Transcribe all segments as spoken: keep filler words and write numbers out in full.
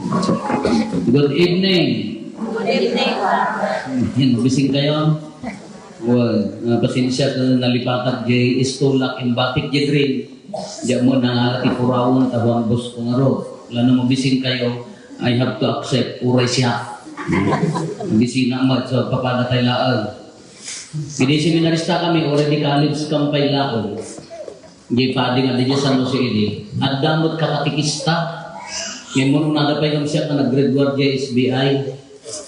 Good evening. Good evening. Yan, mabisinkayo. Well, uh, pasensya ta nalipatag jay istulak, imbatik jay green. Diak mo nangala ti purawen ta Juan Bosco ngarud. Lano mabisinkayo, I have to accept, uray siak. Mabisina met, so papagatay laeng. Idi seminaristakami, already college kam pay laeng. Di padi nga diay San Jose idi. Adda met kakatikista. Ngem unada pay ngem siak nga naggraduar diay S B I.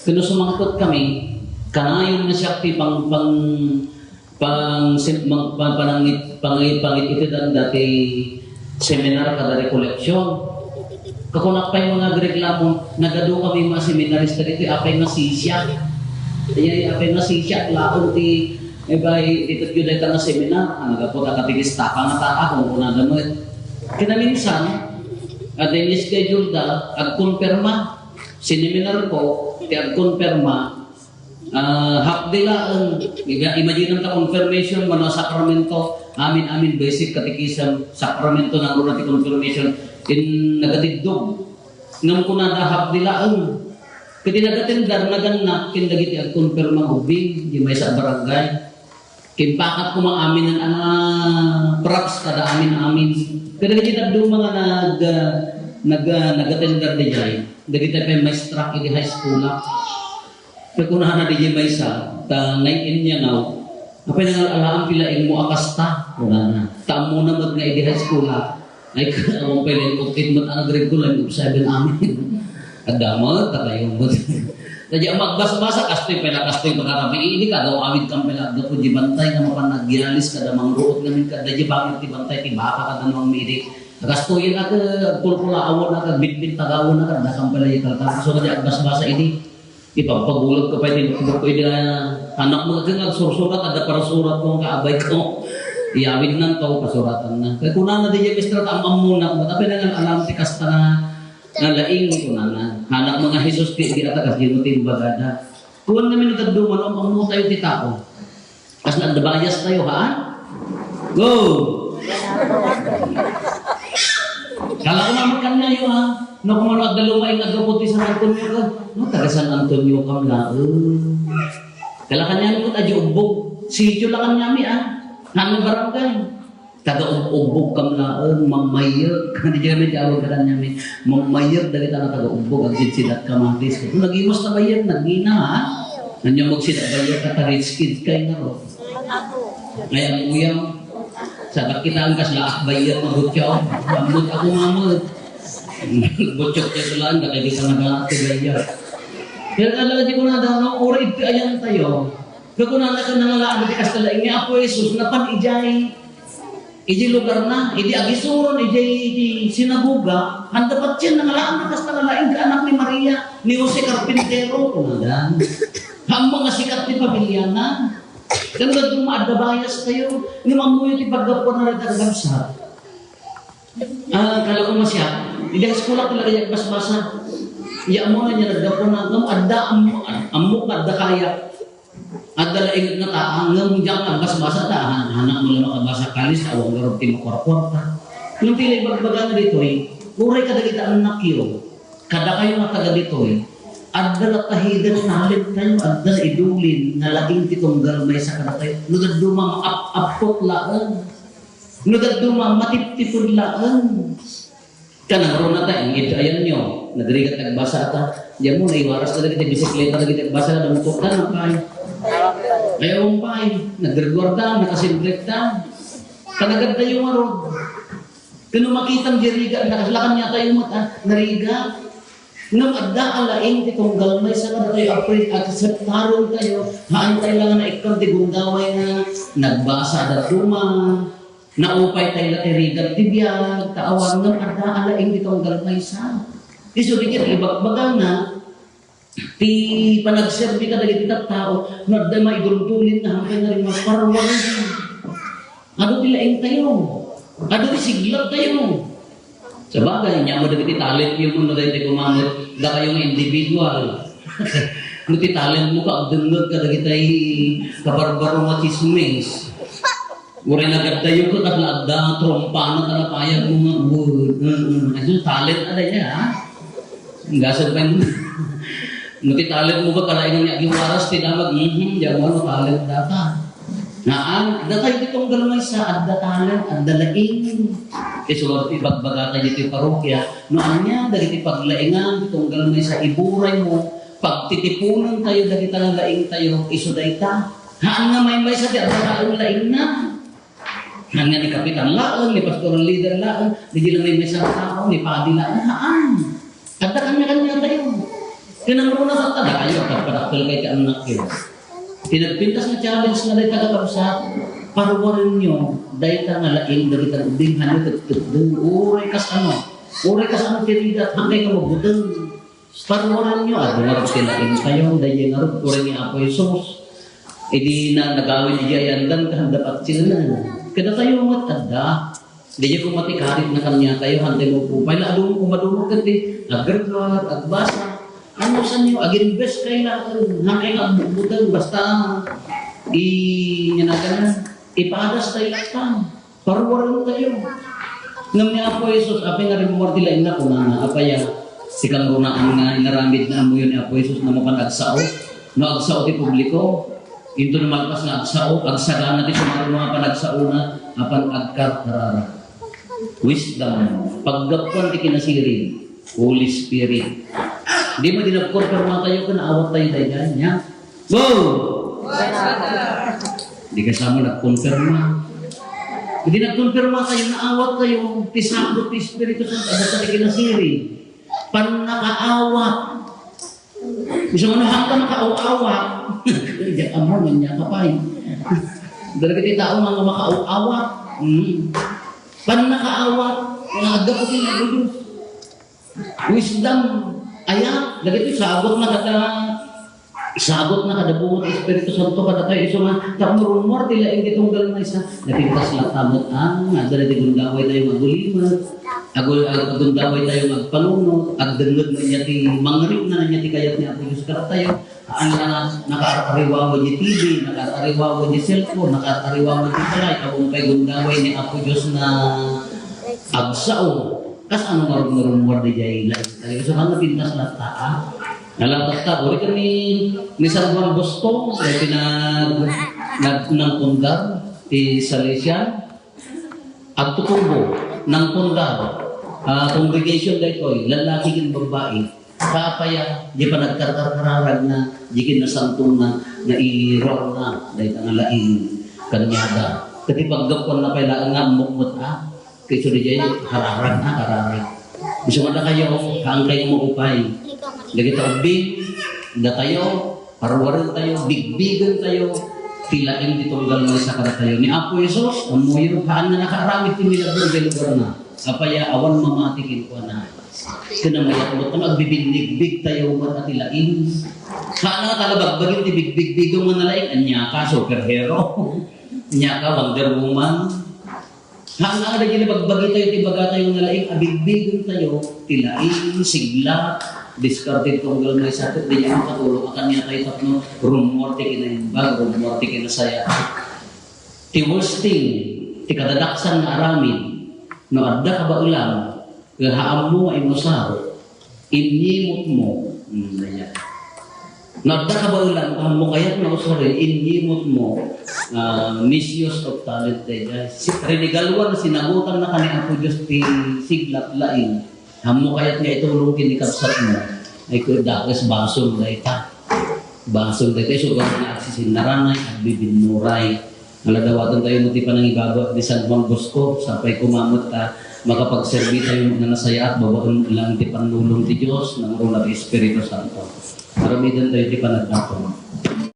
Ken no sumangpetkami, kanayon nga siak ti pang-, pang-, pang-, sim-, mang-, pang-, panangit-, pangit-, pangit-itedanda ti seminar kada recollection. Kakunak pay nga agreklamo, nagadukami nga seminarista ditoy, apay nga sisiak. Ay, apay nga sisiak laeng ti, eh, bay, ditoy dayta nga seminar, ah, nagapu ta katikista, pangata, ah, kung kunada met. Kinaminsan, adda ini-schedule da, agkonfirma. Siniminarko, ti agkonfirma, Ah, half day laeng. Iga-, imagine ta confirmation, mano a sakramento. Amin, amin, basic catechism, sakramento, nanguna ti confirmation. In nagadiddog. Ngem kunada half day laeng. Ket ti nagatender, nagannak, ken dagiti agkonfirma nga ubing, di maysa a barangay. Kimpakat koma amin a props kada amin-amin. Kadagiti dadduma nga nag-, nag-, nagatender diay, dagiti pay maestra idi high school. Ket kunana diay maysa, ta naiinyangaw, "Apay nangal-alaam ti laingmo a kasta?" kunana. Ta ammona met nga idi high school, ay, awan pay line of eight met a nagregko, line of seven amin. Adda met, ta kayo met. Ta diay magbasbasa, kastoy pay la, kastoy pagarabii, idi kagaw-awid kam pay la, aggapu diay bantay nga mapan nagyalis, kada mangruot ngamin, kada diay bangir ti bantay, ti baka, kada no ammi idi. Kastoyen a, agkulkulaawon a, agbitbit tagawen a, kada kam pay la ikalkal. So, diay agbasbasa idi. Ipagpagulat ko pay ti notebook ko, idi, ah, anak mo, ken agsursurat, adda parasurat ko, kaabayko. Iyawidnan to, pasuratanna. Kay kunana diay maestra, ta am-ammona, "Apay nangal-alaam ti kasta nga, nga laing?" kunana. Anak mo nga Jesus, ti, di ata kas, di mo ti imbagada. Kuan ngamin no dadduma, no, am-ammo tayo ti tao. Kas na adda bias tayo, ha? Go! Kala ko naman kanayo, ha? No, kung ano adda lumaing nga aggapu ti San Antonio ka. No, taga San Antonio kam laeng. Kala kaniami ket adi ubbog. Sitio la kaniami, ah. Nami barangay. Taga ub-, ubbog kam laeng, mammayek. Kadi kami ti awag kaniami. Mammayek dagita nga taga ubbog, agsidsidat kamatis. Kung nagimas ta bayek, nagngina, ha? Ania magsida bayek, ta rich kid kay nga ro. Ay, ang uyam. Sa dakita ang kasla, ah, bayat na butyaw. Ambot ako mamut. Butyaw kay sulaan, dakay di ka nagalat ti bayat. Kaya talaga di ko na daw, no? Ura iti ayan tayo. Kakunana ka nangalaan ti kasta laing ni Apo Jesus, napan ijay, ijay lugar na, ijay agisuron, ijay di sinagoga, anda patien nangalaan na kasta nga laing ti anak ni Maria, ni Jose Carpintero, kunadan. Hammo nga sikat ti pamilyana. Ken dadduma adda bias tayo, ngem ammoyo ti paggapuan a dagdagsa. Ah, kala ko masiak. Idi high school ak talaga diay agbasbasa. Iya ammo na niya naggapuan na, ngem adda ammo, ammo nga adda kaya. Adda laing nga taa, ngem diak agbasbasa ta, han-, hanak mo lang makabasa kalis, awan garud ti makuarkuarta. Ngem ti la ibagbaga nga ditoy, uray kadagiti annakyo. Kadakayo nga taga ditoy, adda la tahiden talent tayo, adda la idulin nga laing ti tunggal maysa kadatayo. No dadduma, maap-appot laeng. No dadduma, matiptipon laeng. Kanangruna ta, ingid ayanyo, nagrigat agbasa ta. Diyan mo, naiwaras na dagiti bisikleta, dagiti agbasa, damukot ta, napay. Ayaw pay, nagreguarda, nakasinrek ta. Kanagad tayo nga rod. Ken no makitam di rigat, nakasla kaniatayo met, ah, narigat. Ngem adda a laing ti tunggal maysa kadatayo a pre-, akseptaron tayo, haan tayo la nga naikkan ti gundaway nga nagbasa a dadduma, naupay tayo la ti rigat ti biag, ta awan ngem adda a laing ti tunggal maysa. Isu di ket ibagbagana, ti panagserbi kadagiti tattao, no adda maiduldulinna, hampay nga rin maparwari. Adu ti laing tayo. Adu ti siglat tayo. Sabagay, nia mo dagiti talent yo, no, dagiti kumamet, dakayo nga individual. No ti talent mo, kaagdengngeg kadagiti kabarbaro nga chismis. Uray nagaddayo ka, kasla adda trompana, ta napayag mo nga, "Wood." Mm, mm. Asu, talent a dayta, ha? Gasat pa yun. No ti talent mo ba, kalaingan nga agiwaras ti damag, mhm, di mo ano talent data. Naan, adda tayo ti tunggal maysa, adda talent, adda laing. Isu nga ti ibagbaga tayo ditoy parokya, no ania, dagiti paglaingan, ti tunggal maysa, iburay mo, pagtitipunan tayo, dagita nga laing tayo, isu dayta. Haan nga maymaysa ti adda laing-laingna. Haan nga ni kapitan laeng, ni pastoral leader laeng, di di lang maymaysa nga tao, ni padi laeng, haan. Adda kanya-kanya tayo. Kinamruna sa tada kayo, pagpadakkel kay ti annak yo. Pinagpintas nga challenge nga dayta kakabsat, paruwarenyo, dayta nga laing, dagita nga ubing, hanyo, tagtagdeng, uray kas ano, uray kas ano, ti rigat, hangkay ka mabuteng. Paruwarenyo, adu ngarud ti laing tayo, daydiay ngarud, uray ni Apo Jesus. Idi na, nagawid idi ayandan, kahan dapat sila na. Kada tayo, mat, adda. Daydiay koma ti karit na kanya tayo, hantay mo po. Pay na, adu, umadumog ka ti, agregrad, agbasa. Ano sa niyo, aginbes kay na, hangkay nga agbutbuteng, basta, i, nga na, ipadas tayo lang. Paruwaren tayo. Ngem ni Apo Jesus, apay nga rimmuar ti laingna, kunana, apay a, ti kangrunaan nga inaramid na ammoyo ni Apo Jesus na mapan agsao? No agsao ti publiko, into no malpas nga agsao, agsagana ti sumaruno a panagsaona, apan agkarkararag. Wisdom, paggapuan ti kinasiring, Holy Spirit. Di mo di nagkonfirma tayo, kanaawat tayo daydiay, nia? Go! Di kasama nagkonfirma. Di nagkonfirma tayo, naawat tayo, ti sabot ti Espiritu Santo, adda ti kinasiring. Pannakaawat. Bisan no, hangka makaawat. Di, amo, ania ka pay. Dagiti tao nga makaawat. Mm. Pannakaawat. Nga aggapu ti Dios. Wisdom, aya, dagiti sabot na kada, sabot na kada bunga ti Espiritu Santo kada tayo, isu nga, tapno rummuar ti laing ti tunggal maysa, napintas latta met, ah, nga adda dagiti gundaway tayo nga agulimet, agul-, ag-, gundaway tayo nga agpanunot, agdengngeg na nia ti mangrikna na nia ti kayat ni Apo Dios kada tayo, Haan nga nakaar-ariwawa di T V, nakaar-ariwawa di cellphone, nakaar-ariwawa di balay, awan pay gundaway ni Apo Dios nga agsao. Kasano nga rumrummuar daydiay laing tayo? So, ano pintas latta, ah? Nalatas ta, uri kami ni San Juan Bosco, ay pinag-, nag-, nangpundar ti Salesian. Agtutubo, nangpundar, ah, congregation daytoy, lalaki ken babbai. Kaapaya, di panagkarkarkararag na, di kinasantona, nairuar na, dayta nga laing kaniada. Ket ti paggapuan na pay laeng nga ammok met, ah, ket isu daydiay, kararag na, kararag. Isu nga dakayo, haan kayo maupay. Dagita ubbing, datayo, Paruaren tayo, bigbigen tayo, ti laing ti tunggal maysa kadatayo. Ni Apo Jesus, ammoyo, haan nga nakaaramid ti milagro idiay lugarna. Apay a awan mamati kenkuana. Ken namayat met, agbibinnigbigen tayo met a ti laing. Haan nga talabagbagen ti bigbigbigem nga nalaing, ania ka, superhero? Ania ka, Wonder Woman? Haan nga dagiti bagbagi tayo, ti baga tayo nga laing, abigbigen tayo, ti laing, sigla, diskarte ti tunggal maysa, ket diay makatulong a kaniatayo tapno rummuar ti kinaimbag, rummuar ti kinasaya. Ti worst thing, ti kadadaksan nga aramid, no adda kabaelam, ket haanmo nga imusar, Inyimutmo. Hmm, ayan. No adda kabaelan, haan mo kayat nga usarin, inyimutmo, ah, misuse of talent daydiay. Si, rinigaluan, sinagutan na ka ni Apo Dios ti sigla, laing. Haan mo kayat nga itulong ken ni kabsatmo. Ay, ko, dakes basol dayta. Basol dayta. Sugar nga agsisinnarangay, agbibinnuray. Nga ladawaten tayo met ti panangibaba ni San Juan Bosco, sapay koma met ta makapagserbi tayo nga nasayaat babaen lang ti pannulong ti Dios, nangruna ti Espiritu Santo. Aramiden tayo ti panagdaton.